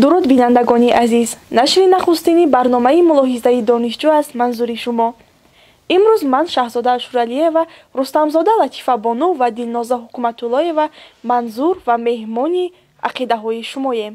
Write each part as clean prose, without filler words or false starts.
Дуруд, бинандагони азиз! Нашри нахустини барномаи «Мулоҳизаи донишҷӯ» аст манзури шумо. Имрӯз ман, Шаҳзода Ашуралиева, Рустамзода Латифабону ва Дилноза Ҳукуматуллоева манзур ва меҳмони ақидаҳои шумоем.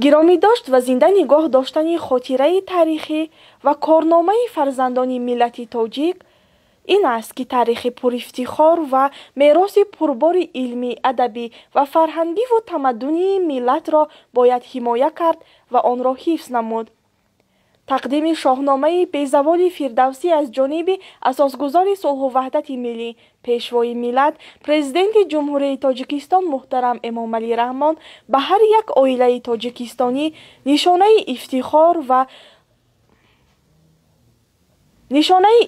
Гиромӣ дошт ва зинда нигоҳ доштани хотираи таърихӣ ва корномаи фарзандони миллати тоҷик ин аст, ки таърихи пурифтихор ва мероси пурбори илмӣ, адабӣ ва фарҳангиву тамаддунии миллатро бояд ҳимоя кард ва онро ҳифз намуд. Тақдими Шоҳномаи безаволи Фирдавсӣ аз ҷониби асосгузори сулҳу ваҳдати миллӣ, Пешвои миллат, Президенти Ҷумҳурии Тоҷикистон муҳтарам Эмомалӣ Раҳмон ба ҳар як оилаи тоҷикистонӣ нишонаи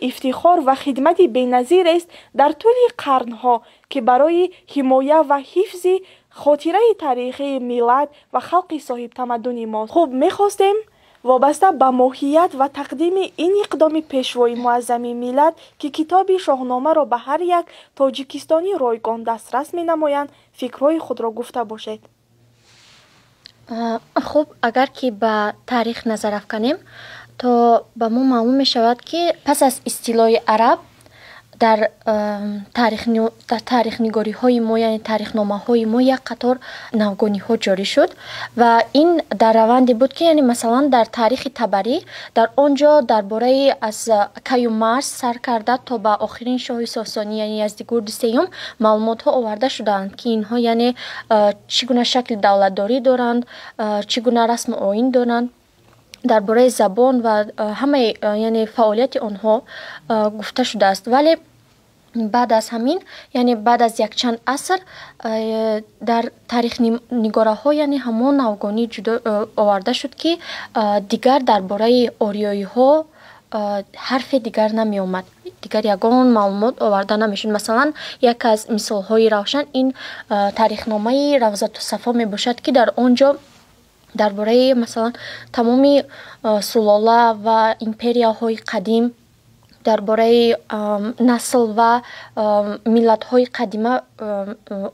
ифтихор ва хидмати беназирест дар тӯли қарнҳо, ки барои ҳимоя ва ҳифзи хотираи таърихии миллат ва халқи соҳибтамаддуни мост. Хуб, мехостем вобаста ба моҳият ва тақдими ин иқдоми Пешвои муаззами миллат, ки китоби Шоҳномаро ба ҳар як тоҷикистонӣ ройгон дастрас менамоянд, фикрҳои худро гуфта бошед. Хуб, агар ки ба таърих назар афканем, то ба мо маълум мешавад, ки пас аз истилои араб дар таърихнигориҳои мо, яъне таърихномаҳои мо, як қатор навгониҳо ҷорӣ шуд ва ин дар раванде буд, ки яъне масалан дар таърихи Табарӣ, дар он ҷо дар бораи аз Каю Марс сар карда то ба охирин шоҳи Сосонӣ, яъне Яздигурди Сеюм, маълумотҳо оварда шудаанд, ки инҳо яъне чӣ гуна шакли давлатдорӣ доранд, чӣ гуна расму оин доранд, дар бораи забон ва ҳамаи яъне фаъолияти онҳо гуфта шудааст. Вале баъд аз ҳамин, яъне баъд аз якчанд аср, дар таърихнигораҳо яъне ҳамон навгонӣ ҷудо оварда шуд, ки дигар дар бораи ориёиҳо ҳарфе дигар намеомад, дигар ягон маълумот оварда намешуд. Масалан, як аз мисолҳои равшан ин таърихномаи Равзатусафо мебошад, ки дар он ҷо дар бораи масалан тамоми сулола ва империяҳои қадим, дар бораи насл ва миллатҳои қадима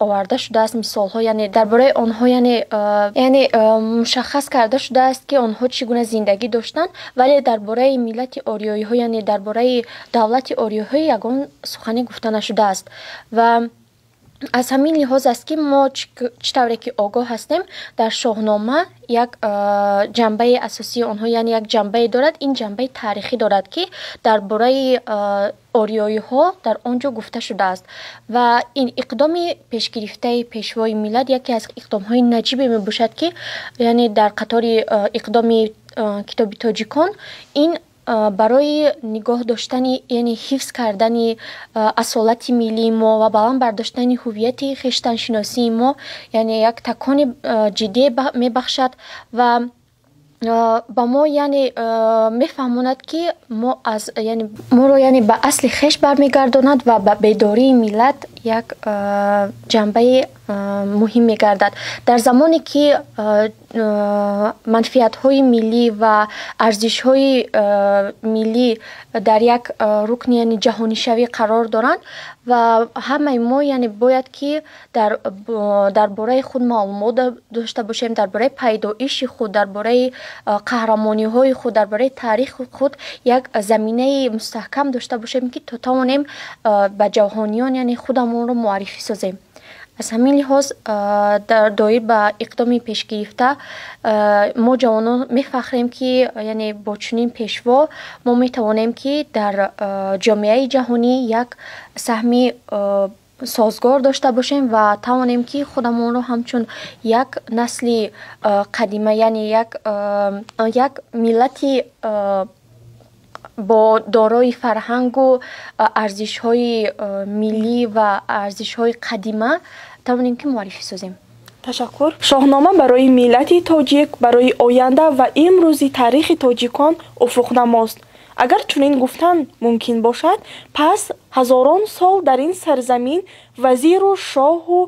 оварда шудааст мисолҳо, яъне дар бораи онҳо яъне мушаххас карда шудааст, ки онҳо чӣ гуна зиндагӣ доштанд. Вале дар бораи миллати ориёиҳо, яъне дар бораи давлати ориёиҳо ягон сухане гуфта нашудааст. Ва аз ҳамин лиҳоз аст, ки мо чӣ тавре ки огоҳ ҳастем, дар Шоҳнома як ҷанбаи асосии онҳо, яъне як ҷанбае дорад, ин ҷанбаи таърихӣ дорад, ки дар бораи ориёиҳо дар он ҷо гуфта шудааст. Ва ин иқдоми пешгирифтаи Пешвои миллат яке аз иқдомҳои наҷибе мебошад, ки яъне дар қатори иқдоми китоби тоҷикон ин барои нигоҳ доштани, яъне ҳифз кардани асолати миллии мо ва баланд бардоштани ҳуввияти хештаншиносии мо, яъне як такони ҷиддие мебахшад ва ба мо яъне мефаҳмонад, ки мо аз яъне моро яъне ба асли хеш бармегардонад ва ба бедории миллат як ҷанбаи муҳим мегардад. Дар замоне ки манфиатҳои миллӣ ва арзишҳои миллӣ дар як рукни яъне ҷаҳонишавӣ қарор доранд ва ҳамаи мо яъне бояд ки дар бораи худ маълумот дошта бошем, дар бораи пайдоиши худ, дар бораи қаҳрамониҳои худ, дар бораи таърихи худ як заминаи мустаҳкам дошта бошем, ки то тавонем ба ҷаҳониён яъне худамонро муаррифӣ созем. Аз ҳамин лиҳоз, дар доир ба иқдоми пешгирифта, мо ҷавонон мефахрем, ки яъне бо чунин пешво мо метавонем, ки дар ҷомеаи ҷаҳонӣ як саҳми созгор дошта бошем ва тавонем, ки худамонро ҳамчун як насли қадима, яъне як миллати бо дорои фарҳангу арзишҳои миллӣ ва арзишҳои қадима тавонем, ки муаррифӣ созем. Ташаккур. Шоҳнома барои миллати тоҷик, барои оянда ва имрӯзи таърихи тоҷикон уфуқнамост, агар чунин гуфтан мумкин бошад. Пас ҳазорон сол дар ин сарзамин вазиру шоҳу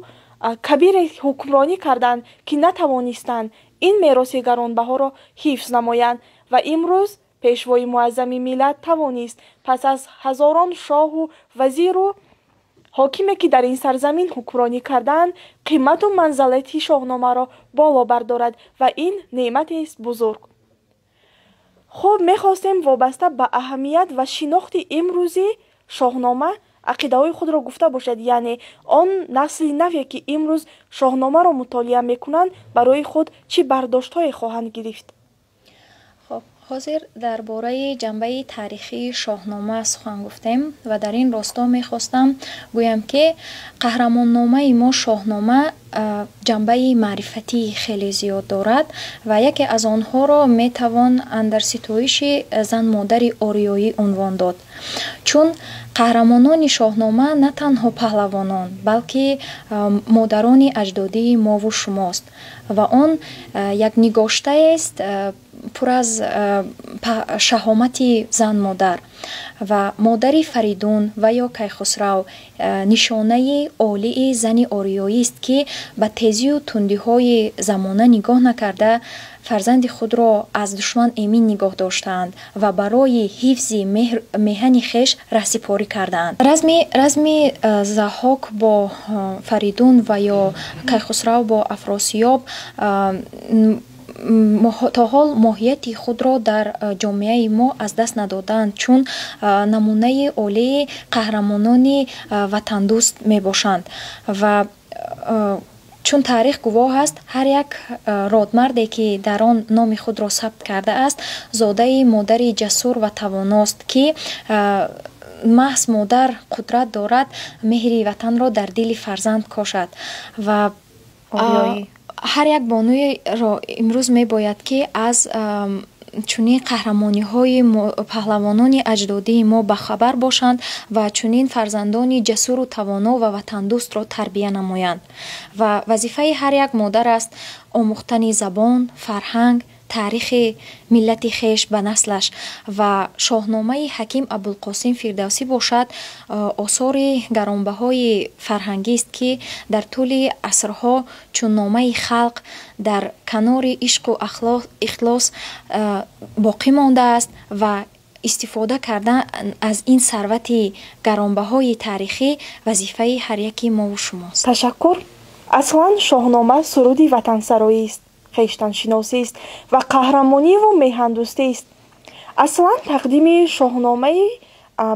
кабире ҳукмронӣ карданд, ки натавонистанд ин мероси гаронбаҳоро ҳифз намоянд. Ва имрӯз Пешвои муаззами миллат тавонист пас аз ҳазорон шоҳу вазиру Ҳокиме ки дар ин сарзамин ҳукмронӣ кардаанд, қимату манзалати Шоҳномаро боло бардорад ва ин неъматест бузург. Хуб, мехостем вобаста ба аҳамият ва шинохти имрӯзи Шоҳнома ақидаҳои худро гуфта бошад, яъне он насли наве, ки имрӯз Шоҳномаро мутолиа мекунанд, барои худ чӣ бардоштҳое хоҳанд гирифт? Хоб, ҳозир дар бораи ҷанбаи таърихии Шоҳнома сухан гуфтем ва дар ин росто мехостам гӯям, ки қаҳрамонномаи мо Шоҳнома ҷанбаи маърифатии хеле зиёд дорад ва яке аз онҳоро метавон андар ситоиши зан-модари ориёӣ унвон дод, чун қаҳрамонони Шоҳнома на танҳо паҳлавонон, балки модарони аҷдодии мову шумост ва он як нигоштаест пур аз шаҳомати зан-модар. Ва модари Фаридун ва ё Кайхусрав нишонаи олии зани ориёист, ки ба тезию тундиҳои замона нигоҳ накарда, фарзанди худро аз душман эмин нигоҳ доштаанд ва барои ҳифзи меҳани хеш раҳсипорӣ кардаанд. Разми Заҳҳок бо Фаридун ва ё Кайхусрав бо Афросиёб то ҳол моҳияти худро дар ҷомеаи мо аз даст надодаанд, чун намунаи олии қаҳрамонони ватандӯст мебошанд. Ва чун таърих гувоҳ аст, ҳар як родмарде, ки дар он номи худро сабт кардааст, зодаи модари ҷасур ва тавоност, ки маҳз модар қудрат дорад меҳри ватанро дар дили фарзанд кошад. Ва ҳар як бонуеро имрӯз мебояд, ки аз чунин қаҳрамониҳои паҳлавонони аҷдодии мо бахабар бошанд ва чунин фарзандони ҷасуру тавоно ва ватандӯстро тарбия намоянд. Ва вазифаи ҳар як модар аст омӯхтани забон, фарҳанг, таърихи миллати хеш ба наслаш. Ва Шоҳномаи Ҳаким Абулқосим Фирдавсӣ бошад, осори гаронбаҳои фарҳангист, ки дар тӯли асрҳо чун номаи халқ дар канори ишқу ихлос боқӣ мондааст ва истифода кардан аз ин сарвати гаронбаҳои таърихӣ вазифаи ҳар яки мову шумост. Ташаккур. Аслан Шоҳнома суруди ватансароист, хештаншиносист ва қаҳрамониву меҳандӯстист. Аслан тақдими Шоҳномаи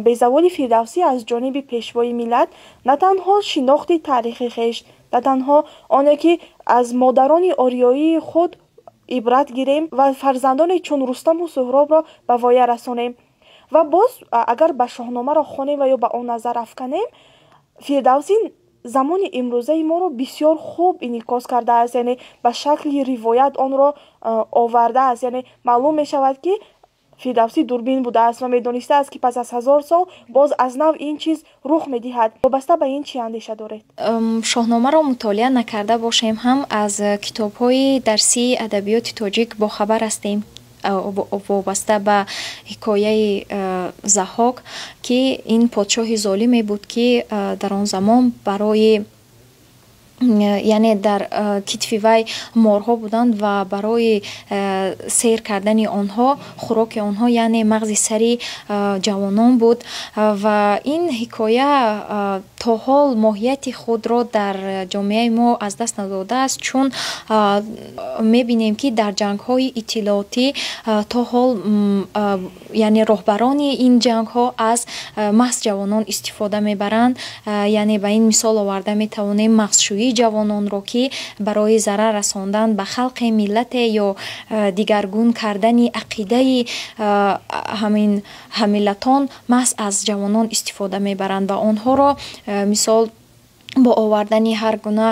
безаволи Фирдавсӣ аз ҷониби пешвои миллат на танҳо шинохти таърихи хеш, на танҳо оне ки аз модарони ориёии худ ибрат гирем ва фарзандоне чун Рустаму Суҳробро ба воя расонем. Ва боз агар ба Шоҳномаро хонем ва ё ба он назар афканем, Фирдавсӣ замони имрӯзаи моро бисёр хуб инъикос кардааст, яъне ба шакли ривоят онро овардааст. Яъне маълум мешавад, ки Фирдавсӣ дурбин будааст ва медонистааст, ки пас аз 1000 сол боз аз нав ин чиз рух медиҳад. Вобаста ба ин чӣ андеша доред? Шоҳномаро мутолиа накарда бошем ҳам, аз китобҳои дарсии адабиёти тоҷик бохабар ҳастем вобаста ба ҳикояи Заҳҳок, ки ин подшоҳи золиме буд, ки дар он замон барои, яъне дар китфи вай морҳо буданд ва барои сер кардани онҳо хӯроки онҳо, яъне мағзи сари ҷавонон буд. Ва ин ҳикоя то ҳол моҳияти худро дар ҷомеаи мо аз даст надодааст, чун мебинем, ки дар ҷангҳои иттилоотӣ то ҳол, яъне роҳбарони ин ҷангҳо аз маҳз ҷавонон истифода мебаранд. Яъне ба ин мисол оварда метавонем мағзшӯии ҷавононро, ки барои зарар расондан ба халқе, миллате ё дигаргун кардани ақидаи ҳамин ҳаммиллатон маҳз аз ҷавонон истифода мебаранд ва онҳоро мисол бо овардани ҳар гуна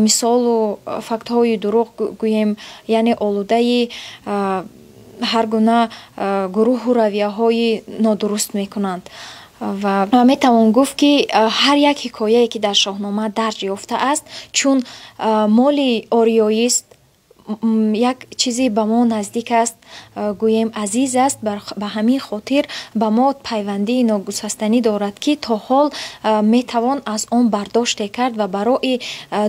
мисолу фактҳои дурӯғ гӯем, яъне олудаи ҳар гуна гурӯҳу равияҳои нодуруст мекунанд. Ва метавон гуфт, ки ҳар як ҳикояе, ки дар Шоҳнома дарҷ ёфтааст, чун моли ориёист, як чизе ба мо наздик аст, гӯем, азиз аст, ба ҳамин хотир ба мо пайвандии ногусастанӣ дорад, ки то ҳол метавон аз он бардоште кард ва барои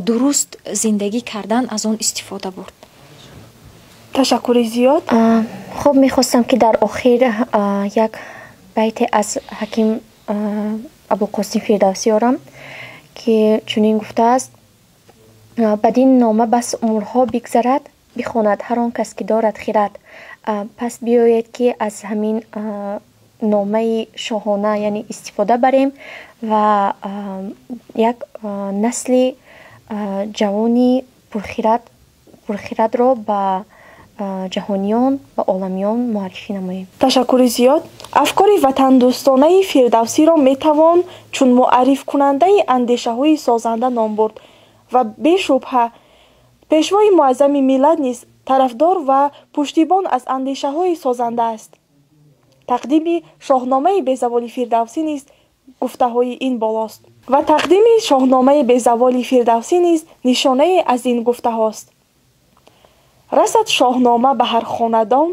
дуруст зиндагӣ кардан аз он истифода бурд. Ташаккури зиёд. Хуб, мехостам, ки дар охир як байте аз Ҳаким Абулқосим Фирдавсӣ орам. ки чунин гуфтааст: «Бадин нома бас умрҳо бигзарад, бихонад ҳар он кас, ки дорад хирад». Пас биёед, ки аз ҳамин номаи шоҳона, яъне, истифода барем ва як насли ҷавони пурхирадро ба ҷаҳониён, ба оламиён муаррифӣ намоем. Ташаккури зиёд. Афкори ватандӯстонаи Фирдавсиро метавон чун муаррифкунандаи андешаҳои созанда ном бурд ва бешубҳа Пешвои муаззами миллат низ тарафдор ва пуштибон аз андешаҳои созанда аст. Тақдими Шоҳномаи безаволи Фирдавсӣ низ гуфтаҳои ин болост ва тақдими Шоҳномаи безаволи Фирдавсӣ низ нишонае аз ин гуфтаҳост. Расад Шоҳнома ба ҳар хонадон,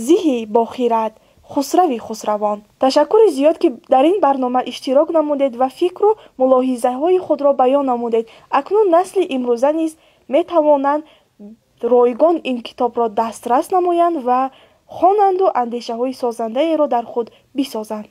зиҳи бохирад хусрави хусравон. Ташаккури зиёд, ки дар ин барнома иштирок намудед ва фикру мулоҳизаҳои худро баён намудед. Акнун насли имрӯза низ метавонанд ройгон ин китобро дастрас намоянд ва хонанду андешаҳои созандаеро дар худ бисозанд.